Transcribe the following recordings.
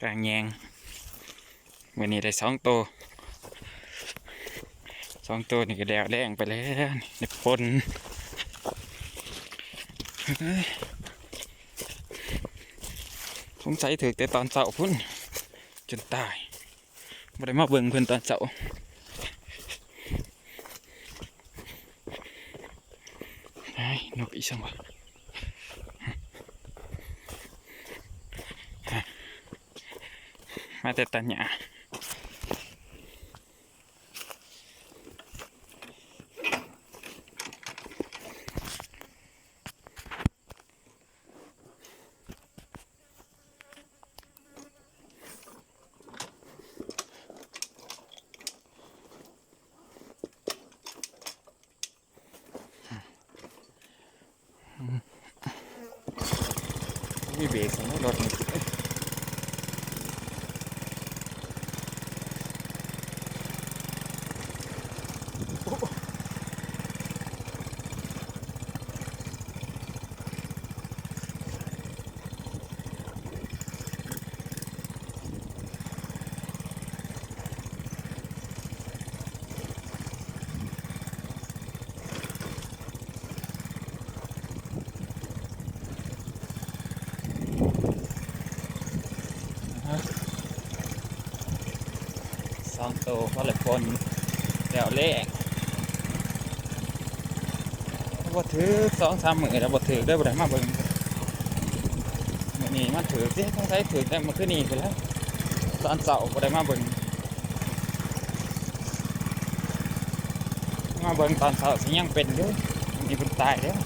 ປາງແຍງ ມື້ນີ້ໄດ້ສອງໂຕ ສອງໂຕນີ້ກໍແລ້ວແລ້ງໄປແລ້ວ ນີ້ໄດ້ປົນ ເຮີ້ຍ ສົງໄສຖືກແຕ່ຕອນເຊົ້າພຸ້ນ ຈົນຕາຍ ບໍ່ໄດ້ມາເບິ່ງເພິ່ນຕອນເຊົ້າ. ເຮີ້ຍ ນົກອີ່ຫຍັງວະ ມາແຕ່ຕັດຫຍ້າ. ມີເບຣກ ມີລົດນີ້. ສອງໂຕພໍແລ້ວ ປົນແລ້ວແລ້ງ ບໍ່ຖືກ ສອງສາມມື້ແລ້ວບໍ່ຖືກເດີ ບໍ່ໄດ້ມາເບິ່ງ. ມື້ນີ້ມັນຖືກຕິ ສົງໄສຖືກແຕ່ມື້ຄືນນີ້ພຸ້ນແຫຼະ ຕອນເຊົ້າບໍ່ໄດ້ມາເບິ່ງ. ມາເບິ່ງຕອນເຊົ້າຊິຍັງເປັນຢູ່ ນີ້ເພິ່ນຕາຍແລ້ວ.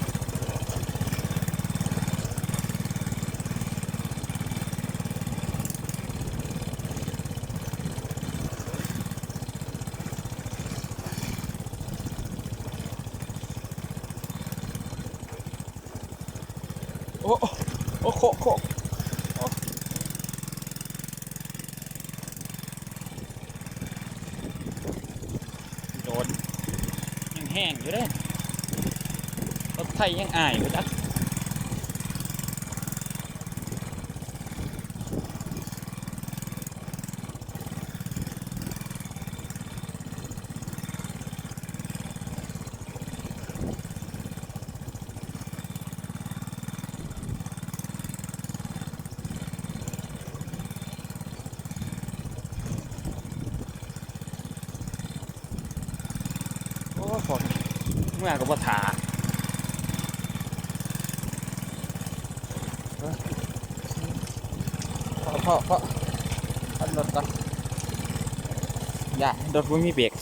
ໂອ້ ໂອ້ ໂຄ ໂຄ ໂອ້ ໂດນ ຍັງແຮງຢູ່ເດ້ ລົດໄຖຍັງອາຍບໍ່ຈັກ. ໂອ້ ເມືອກໍບໍ່ຖ້າ ເອີ ເພາະ ເພາະ ເພາະ ຂັບລົດກ່ອນ ຢ້ານລົດບໍ່ມີເບຣກ.